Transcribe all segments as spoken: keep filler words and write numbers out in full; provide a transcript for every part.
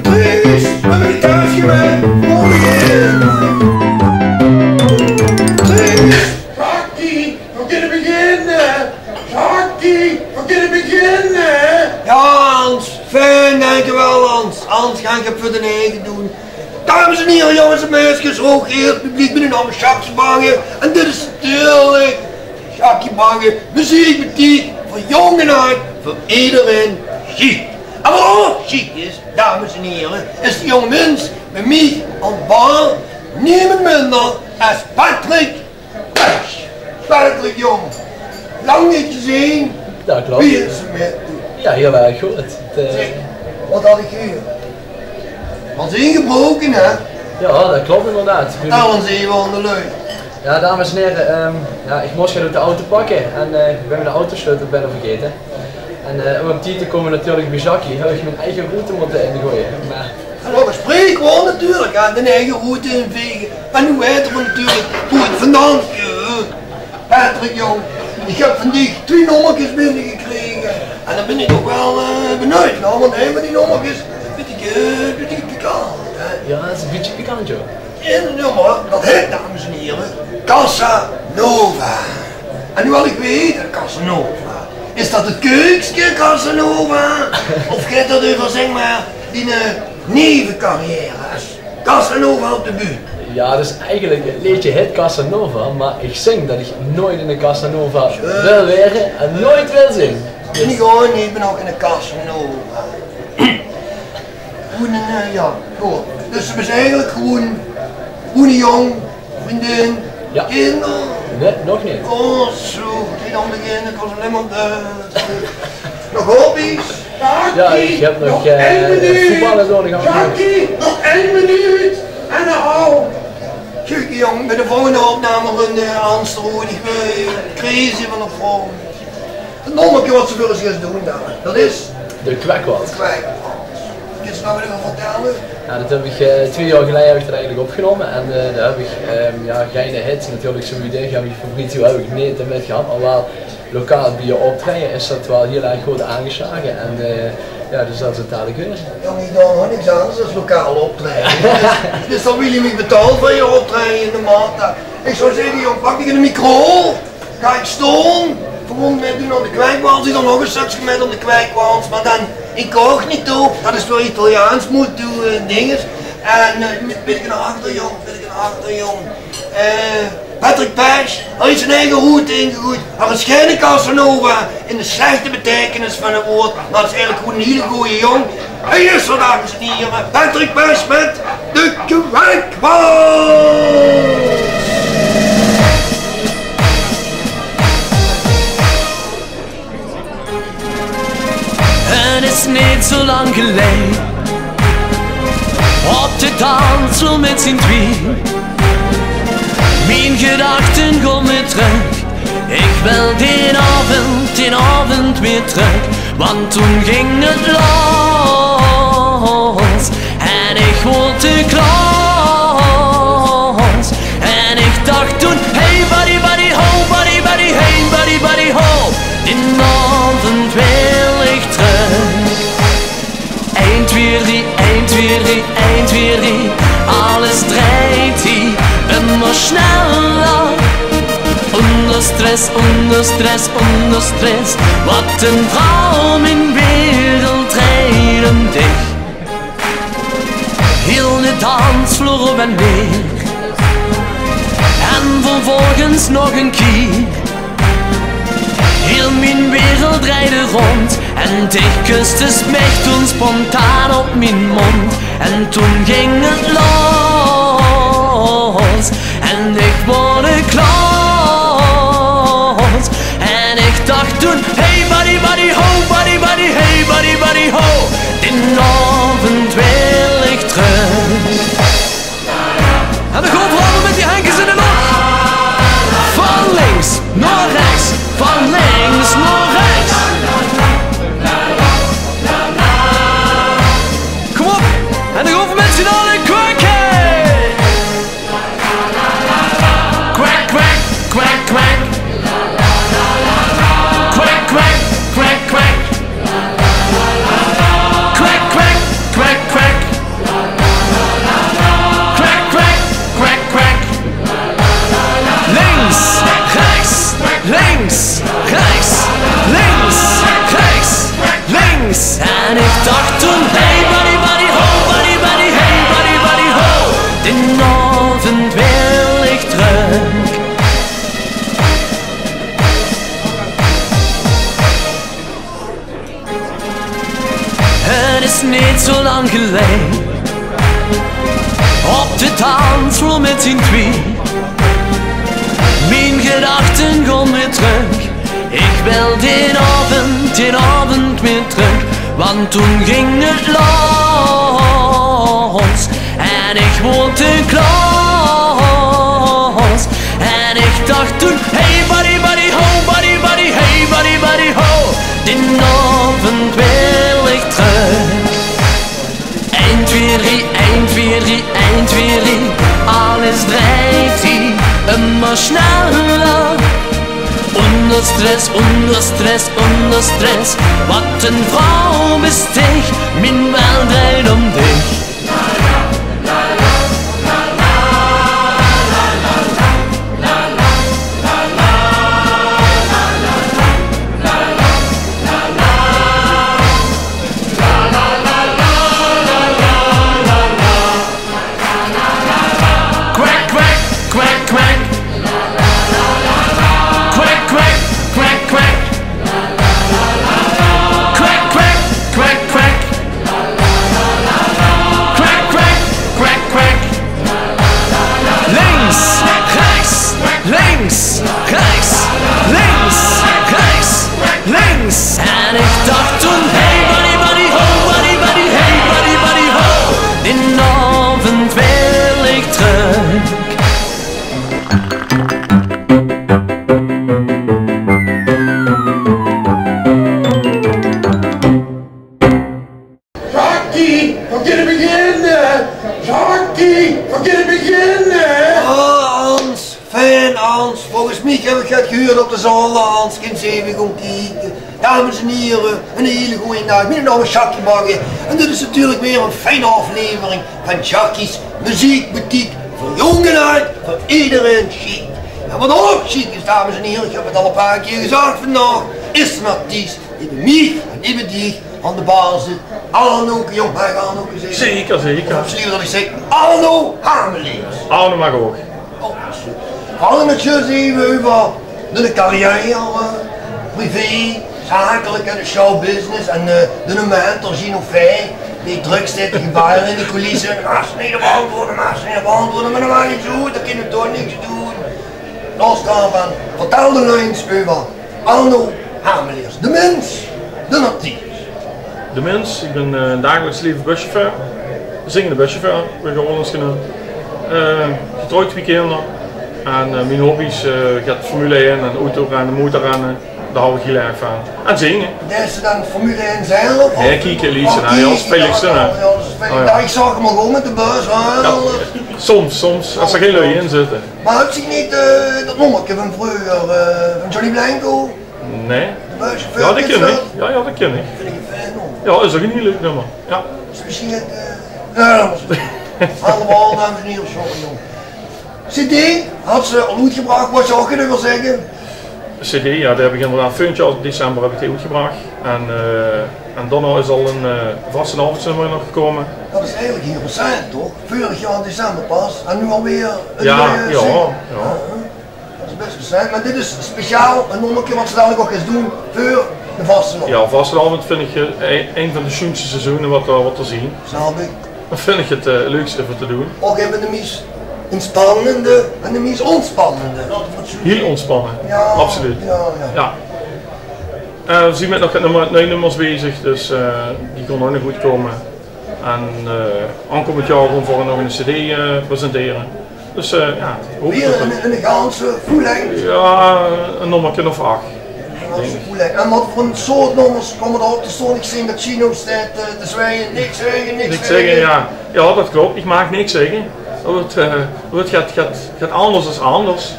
Truus, höb ich 't thuis gewaes? Kom hie. Truus. Jackie, veer kinne beginne. Jackie, veer kinne beginne. Jao, Hans, fijn, dankjewel, Hans. Hans, gaon ich 't veur d'n eige doon. Dames en hiere, jónges en meisjes, hooggeëerd publiek, miene naom is Jackie Bange. En dit is natuurlik Jackie Bange, meziek mit tied veur jóng en aajd, veur ederein. Sjiek. En waat ouch sjiek is, dames en hiere, is de jóng mins bie mich aan de bar, niemes minder es Patrick Pech. Patrick, jóng, lang neet gezeen. Jao, klop. Wie is 't mit dich? Jao, hieël erg good. 't, eh, Zèk, waat haw ich gehuuerd? Waas ingebraoke, hè? Jao, det klop inderdaad. Vertèl ins eve aan de luuj. Jao, dames en hiere, ehm, jao, ich mós gaon de auto pakke en, eh, ich bön miene autosleutel bijna vergaete. En, eh, óm op tied te kómme natuurlik bie Jackie, höb ich mien eige route mótte ingoeie. Mer... En ouch 'n spreekwaord natuurlik, hè, dien eige route invege. En noe weite v'r natuurlik boe 't vandaan kump. Patrick, jóng, ich höb van dich twie nómmerkes binnegekrege. En dan bön ich toch waal, eh, benuujd nao, want ein van die nómmerkes, bètje, eh, bètje pikant, hè? Jao, det is 'n bètje pikant, jao. En, jao, mer det hèt, dames en hiere, Casanova. En noe wil ich weite, Casanova, is det 't keukske Casanova? Of geit det euver, zèk mer, dien, eh, nevecarrière es Casanova op de bühne? Jao, dus eigelik, 't leedje hèt Casanova, mer ich zing det ich noeats 'ne Casanova wil waere en noeats wil zeen. Bön ich ouch neet, ich bön ouch geine Casanova. Gewoen 'n, eh, jao, good. Dus doe bis eigelik gewoen, gewoen 'ne jóng, vriendin, kinder? Nae, nog neet. Oh, zoe. Neet aan beginne, ich waas allein mer, eh, nog hobby's? Jao, ich höb nog, eh, voetballe door de gang. Jackie, nog ein minuut en dan al. Jackie, jóng, bie de volgende opname van, eh, Hans de Rode, ich bön crazy van de vorm. 't Nómmerke waat ze veur ós gaon doon dao, det is de Kwèkwals. De Kwèkwals. Kins se dao get euver vertèlle? Jao, det höb ich, eh, twie jaor geleje höb ich det eigelik opgenómme. En, eh, dao höb ich, ehm, jao, geine hits natuurlik, zoe wie dich, höb ich, Fabrizio, höb ich neet mit gehad. Mer waal lokaal bie e optraeje is det waal hieël erg good aangeslage. En, eh, jao, dus det is 't dalik weer. Jóng, ich doon ouch niks angers es lokaal optraeje. Dus, dus dan wil ich mich betaald veur e optraeje in de maat. Ich zou zègke, jóng, pak dich 'ne micro. Gaon ich staon, gewoen mitdoon aan de Kwèkwals. Ich doon nog e stökske mit aan de Kwèkwals, mer dan incognito. Det is veur Italiaans, mót doe, eh, dinges. En, eh, mit, mit 'nen achterjóng, mit 'nen achterjóng. Eh, Patrick Pech, hae haet zien eige route ingegoeid. Hae is geine Casanova in de slechte beteikenis van 't waord, mer hae is eigelik gewoen 'ne hieële gooje jóng. Hae is d'r, dames en hiere, Patrick Pech mit de Kwèkwals. 't Is neet zoe lang geleje, op de dansvloer mit zien twieë. Mien gedachte gaon weer trök. Ich wil d'n aovend, d'n aovend weer trök. Want toen ging 't los. En ich woort te klos. En ich dach toen: hey buddy, buddy, ho, buddy, buddy, hey buddy, buddy, ho. D'n aovend wil ich trök. Ein, twieë, drie, ein, twieë, drie, ein, twieë, drie. Alles drejt hie ummer sneller. Ónger stress, ónger stress, ónger stress. Waat 'n droum in wereld drejt óm dich. Hieël de dansvloer op en neer. En vervolgens nog 'ne kier. Hieël mien wereld drejde rónd. En dich kuste mich toen spontaan op mien mónd. En toen ging 't los. En ich woort klos. En ich dach toen: hey buddy, buddy, ho, buddy, buddy, hey buddy, buddy, ho. D'n aovend wil ich trök. En dan gaon v'r allemaol mit die henkes in de loch. Van links nao Kwek, kwek. Kwek, kwek, kwek, kwek. Kwek, kwek, kwek, kwek. Kwek, kwek, kwek, kwek. Links, rechts, links, rechts, links, rechts, links. En ich dach toen: hey buddy, buddy, ho, buddy, buddy, hey buddy, buddy, ho. Den aovend wil ich trök. Het is neet zo lang geleie, op de dansvloer mit zien twieë. Mien gedachte gaon weer trök. Ich wil den aovend, den aovend weer trök. Want toen ging het los. En ich woort te klos. En ich dach toen: hey buddy, buddy, ho, buddy, buddy, hey buddy, buddy, ho. Den aovend wil ich trök. Ein, twieë, drie, ein, twieë, drie, ein, twieë, drie. Alles drejt zich immer sneller. Ónger stress, ónger stress, ónger stress. Wat ein vrouw bis dich, mien welt drejt óm dich. Kwek, kwek, kwek, kwek. Kwek, kwek, kwek, kwek. Kwek, kwek, kwek, kwek. Kwek, kwek, kwek, kwek. Links, rechts, links, rechts, links, rechts, links. En ich dach toen: hey buddy, buddy, ho, buddy, buddy, hey buddy, buddy, ho. Den aovend wil ich trök. Jackie, veer kinne beginne. Jackie, veer kinne beginne. Ah, Hans, fijn, Hans. Volges mich höb ich get gehuurd op de zolder, Hans. Kins effe kómme kieke. Dames en hiere, eine hiele gooje daag. Mien naam is Jackie Bagge. En dit is natuurlik weer ein fijne aaflevering van Jackie's Meziekbutiek. Veur jónk en aajd, veur ederein sjiek. En wat ouch sjiek is, dames en hiere, ich höb het al ein paar kieër gezag vandaag, is ein artiest die bie mich en die bie dich aan de bar zit. Arno, jóng, maag ich Arno zègke? Zeker, zeker. Of liever det ich zègk Arno Hameleers. Arno maag ouch. Oh, absoluut. V'r hadde het zjus effe euver de carrière, eh, privé, zakelik en de showbusiness en, eh, de mentor Gino Fay, dae drök steit te gebare in de coulisse. Maag ze neet op antwoorde, maag ze neet op antwoorde, mer det maak neet oet, dao kinne v'r toch niks aan doon. Los daovan, vertèl de lui ins euver Arno Hameleers, de mins, de artiest. De mins, ich bön, eh, in 't dagelijks laeve buschauffeur, zingende buschauffeur, weur ich ouch waal ins geneump. Eh, getrouwd, twieë kinder. En, eh, mien hobby's, eh, get Formule ein en autorenne, motorrenne, dao haw ich hiel erg van. En zinge. Deis se dan Formule ein zelf? Of? Nae, kieke, leese, nae, kieke, jao, det speel ich zo, hè. Jao, det speel ich. Oh, jao. Jao, ich zag 'm al gewoen mit de bus, hè. Jao, soms, soms, es d'r gein lui in zitte. Mer höbs se neet, eh, det nummerke van vreuger, eh, van Johnny Blanco? Nae. Jao, det kin ich. Jao, jao, det kin ich. Vind ich ein fijn nummer. Jao, is ouch ein hiel leuk nummer. Jao. Is mesjien 't, eh, jao, det waas allemaol, dames en hiere, sorry, jóng. Cd hads se al oetgebrach, waas se ouch get euver zègke? Cd, jao, die höb ich inderdaad veurig jaor december höb ich die oetgebrach. En, eh, en daonao is al ein, eh, vastelaovesnummer nog gekómme. Det is eigelik hiel recent, toch? Veurig jaor december pas. En noe alweer ein, eh, cd. Jao, jao. Det is bès recent, mer dit is speciaal ein nummerke wat se dalik ouch geis doon veur de vastelaovend. Jao, vastelaovend vind ich, eh, ein, ein van de sjoenste seizoene wat d'r, wat d'r zien. Snap ich. Det vind ich 't, eh, leukste veur te doon. Ouch ein van de mies inspannende en de mies ontspannende. Laot v'r 't zoe zègke. Hiel ontspanne. Jao, absoluut. Jao, jao. Jao. Eh, v'r zien mit nog get nummer, nuuj nummers bezig, dus, eh, die kónne ouch nog good kómme. En, eh, aankómmend jaor gaon v'r nog ein cd, eh, presentere. Dus, eh, jao, hoop ich. Weer ein, ein ganse full length? Jao, ein nummerke of ach. Ein ganse full length. En wat veur ein soort nummers kómme d'r op? De stóng ich zeen det Gino steit, eh, te zwijge. Niks zègke, niks zègke. Niks zègke, jao. Jao, det klop. Ich maag niks zègke. Det wuuert, eh, wuuert get, get, get anders es anders.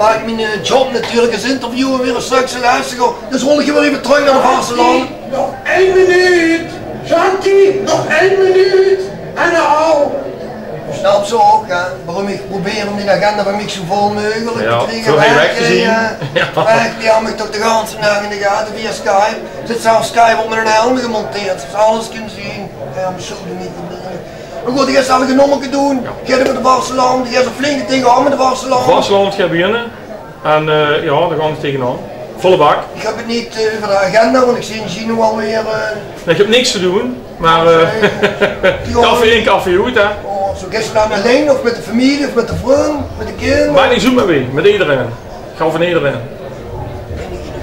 Maak mien, eh, job natuurlik es interviewer weer e stökske lestiger. Dus hol ich weer effe trök nao de vastelaovend. Nog ein minuut. Shanti, nog ein minuut. En dan al. Snaps se ouch, hè, waorum ich probeer óm die agenda van mich zo vol meugelik te kriege? Jao, weg te zeen. Jao. Weg, die höbbe mich toch de ganse daag in de gate via Skype. Zit zelfs Skype op miene helm gemonteerd, zoedet se alles kins zeen. Jao, mer zo de Mer good, ich gaon zelf e nummerke doon. Jao. Gaon v'r mit de vastelaovend, ich gaon zo flink taenge aan mit de vastelaovend. Vastelaovend gaon beginne. En, eh, jao, dao gaon v'r taengenaan. Volle bak. Ich höb 't neet, eh, euver de agenda, want ich zeen Gino alweer, eh... Nae, ich höb niks te doon, mer, eh, kaffee in, kaffee oet, hè. Oh, zo, gaon v'r allein of mit de femilie of mit de vrun, mit de kinjer? Maak neet oet mit wae, mit ederein. Gaon v'r mit ederein.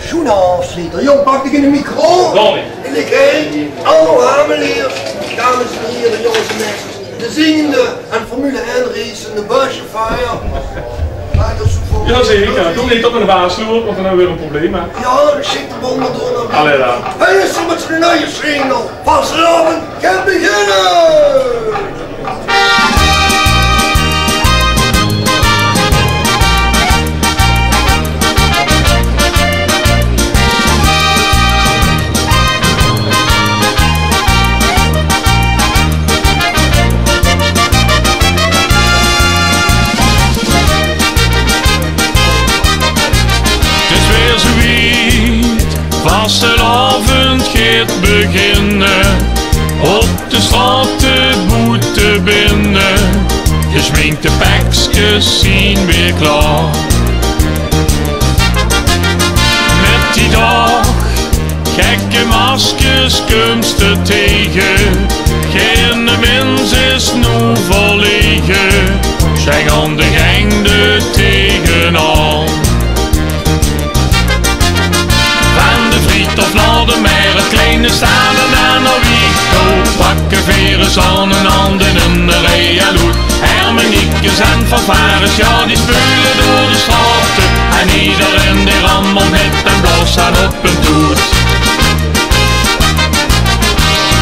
Sjoene aafsjlieter. Jóng, pak dich 'ne micro. Sorry. En ich heet Anno Hameliers, dames en hiere, jónges en meisjes, de zingende en Formule ein racende buschauffeur. Jao, zeker. Kóm neet op in de baasloer, want dan höbbe v'r weer e probleem, hè. Jao, dan sjik de bom mer door nao... Allee, dan. Hie is 'r mit zien nuie single. Vastelaovend gaon beginne! 't Is weer zoe wied, vastelaovend geit beginne. Op de straot, de boete, binne, gesminkde pekskes zien weer klaor. Mit die daag gekke maskers kums te taege. Geine mins is noe verlaege, sjteit aan de geng d'r taengenaan. Van de Vriethof nao de Mer, 't kleine Staden en nao Wiek toe, pakke veer ós aan en aan in de rij al oet. Hermeniekes en fanfares, jao, die speule door de straote. En ederein dae rammelt mit en blaos aan op 'n toet.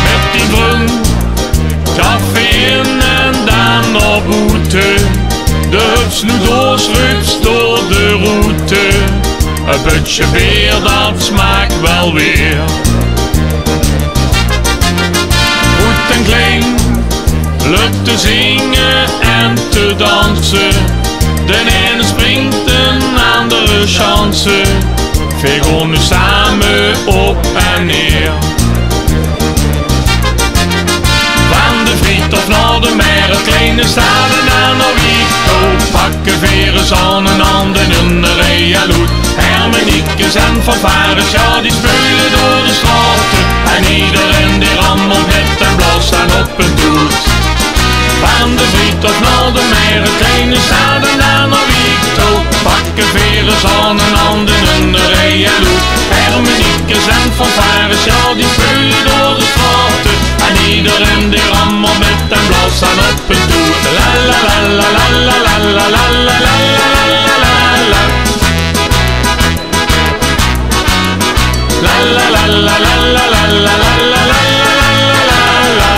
Mit dien vrun, kaffee in en dan nao boete. De hups noe door, rups door de roete. E bötsje beer, dat smaak waal weer. Groet en klein löp te zinge en te danse. D'n eine springk, d'n andere sjanse. Veer gaon noe same op en neer. Van de Vriethof nao de Mer, 't kleine Staden en nao Wiek toe, pakke veer ós aan en aan in de rij al oet. Hermeniekes en fanfares, jao, die speule door de straote. En ederein dae rammelt mit en blaos aan op 'n toet. Van de Vriethof nao de Mer, 't kleine Staden en nao Wiek toe, pakke veer ós aan en aan in de rij al oet. Hermeniekes en fanfares, jao, die speule door de straote. En ederein dae rammelt mit en blaos aan op 'n toet. La la la la la la la la la la la la la la la. La la la la la la la la la la la la la.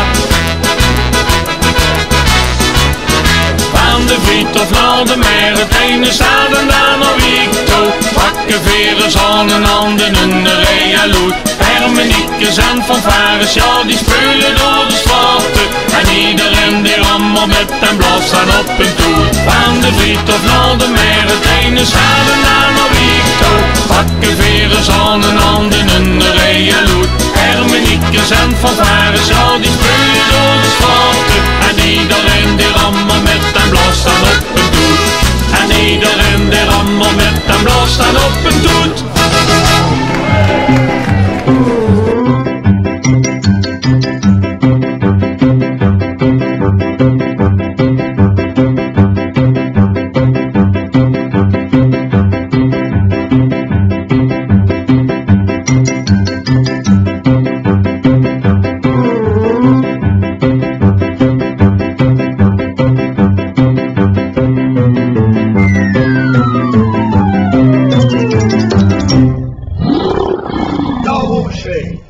Van de Vriethof nao de Mer, 't eine Staden en nao Wiek toe, pakke veer ós aan en aan in de rij al oet. Hermeniekes en fanfares, jao, die speule door de straote. En ederein dae rammelt mit en blaos aan op 'n toet. Van de Vriethof nao de Mer, 't kleine Staden en nao Wiek toe, pakke veer ós aan en aan in de rij al oet. Hermeniekes en fanfares, jao, die speule door de straote. En ederein dae rammelt mit en blaos aan op 'n toet. En ederein dae rammelt mit en blaos aan op 'n toet. Jao, hoor, sjei.